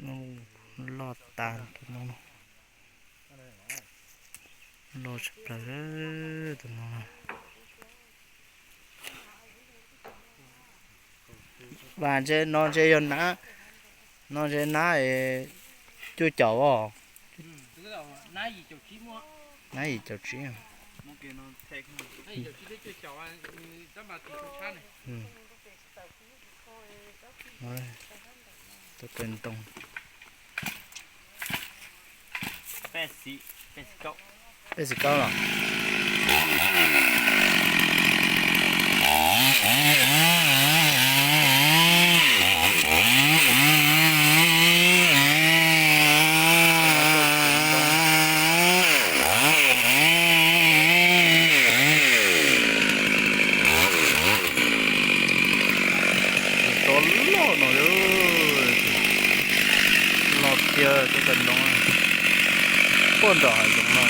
Loj tas tus no, loj tshaj plaws tus no. Vas ntse no ntse yog nab, no ntse nab cuaj caum os. Nab yim caum tsib. Tus kawg ntoo. Peb xi kaub los. Tsob loj no, loj tiag tsob kawg ntoo, puag nram hav zoov no.